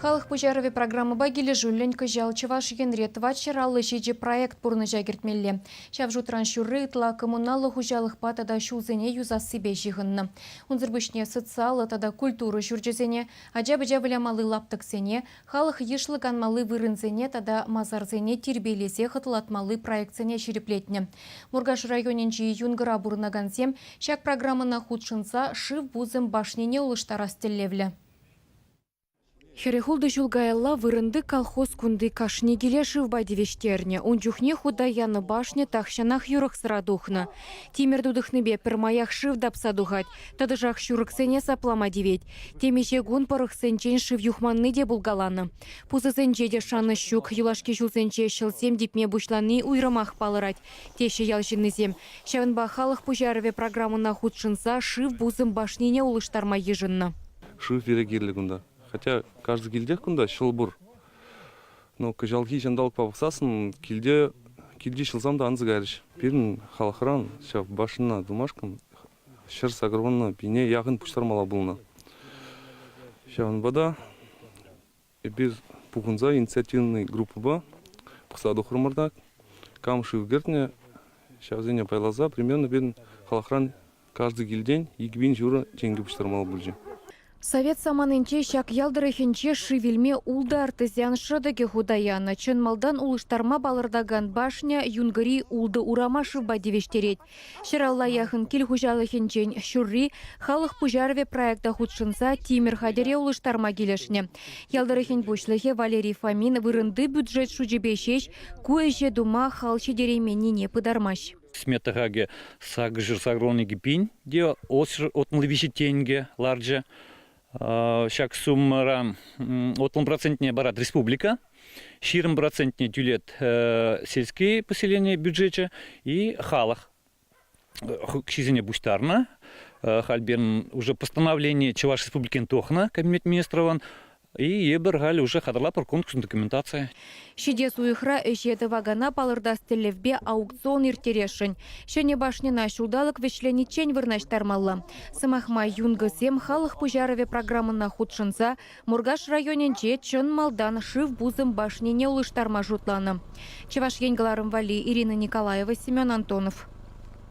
Халӑх пуҫарӑвӗ программӑпа килӗшӳллӗн кӑҫал Чӑваш Енре 457 проект пурнӑҫа кӗртмелле. Ҫав шутран ҫурри ытла коммуналлӑ хуҫалӑхпа тата ҫулсене юсассипе ҫыхӑннӑ. Унсӑр пуҫне социаллӑ тата культура ҫурчӗсене, ача-пӑча вылямалли лаптӑксене, халӑх йышлӑ канмалли вырӑнсене тата масарсене тирпейлесе хӑтлатмалли проектсене ҫирӗплетнӗ. Муркаш районӗнчи Юнкӑра пурӑнакансем ҫак программӑна хутшӑнса шыв пусӑм башнине улӑштарас тӗллевлӗ. 46 ҫул каялла вырӑнти колхоз кунти кашни киле шывпа тивӗҫтернӗ. Ун чухне хута янӑ башня тахҫанах юрӑхсӑра тухнӑ. Тимӗр тутӑхнипе пӗрмаях шыв тапса тухать, тӑтӑшах ҫурӑксене саплама тивет. Темиҫе кун пӑрӑхсенчен шыв юхманни те пулкаланӑ. Пусӑсенче те шанӑҫ ҫук, юлашки ҫулсенче ҫӑлсем типме пуҫлани уйрӑмах палӑрать, теҫҫӗ ял ҫыннисем. Ҫавӑнпа халӑх пуҫарӑвӗ программӑна хутшӑнса шыв пусӑм башнине улӑштарма йышӑннӑ. Шыв пире кирлӗ кунта. Хотя каждый килтех кунта ҫӑл пур. Но кӑҫалхи ҫанталӑкпа пӑхсассӑн килте килти ҫӑлсам та анса кайрӗҫ. Пирӗн халӑхран ҫав башньӑна тумашкӑн 180 пине яхӑн пуҫтармалла пулнӑ. Ҫавӑнпа та эпир пухӑнса инициативный группӑпа пӑхса тухрӑмӑр та кам шыв кӗртнӗ, ҫавсене пайласа примерно пирӗн халӑхран Каждый килтен 2000 ҫурӑ тенкӗ пуҫтармалла пулчӗ. Совет саманинче ҫак ял тӑрӑхӗнче шыв илме ултӑ артезиан шӑтӑкӗ хута янӑ. Чӑн малтан улӑштарма палӑртакан башня Юнкӑри ултӑ урама шывпа тивӗҫтерет. 150 яхӑн кил хуҫалӑхӗнчен ҫурри халӑх пуҫарӑвӗ проекта хутшӑнса тимӗр хатӗре улӑштарма килӗшнӗ. Ял тӑрӑхӗн пуҫлӑхӗ Валерий Фомин вырӑнти бюджет шучӗпе ҫеҫ ку ӗҫе тума хал ҫитерейменнине пытармасть. Смета хакӗ сакӑрҫӗр сакӑрвунӑ пин те 63 тенкӗ ларчӗ. Ҫак суммӑра 30 процентне парать республика, 20 процентне тӳлет сельские поселени бюджечӗ и халӑх укҫисене пуҫтарнӑ. Халь пирӗн уже постановление Чӑваш Республикин тухнӑ Кабинет Министровӑн. И эпир халь уже хатӗрлатпӑр конкурс документацийӗ. Ҫитес уйӑхра ӗҫе тӑвакана палӑртас тӗллевпе аукцион ирттересшӗн. Ҫӗнӗ башньӑна ҫулталӑк вӗҫлениччен вырнаҫтармалла. Сӑмах май, Юнкӑсем халӑх пуҫарӑвӗ программӑна хутшӑнса Муркаш районӗнче чӑн малтан шыв пусӑм башнине улӑштарма шутланӑ. Чӑваш Ен кӑларӑм валли Ирина Николаева, Семен Антонов.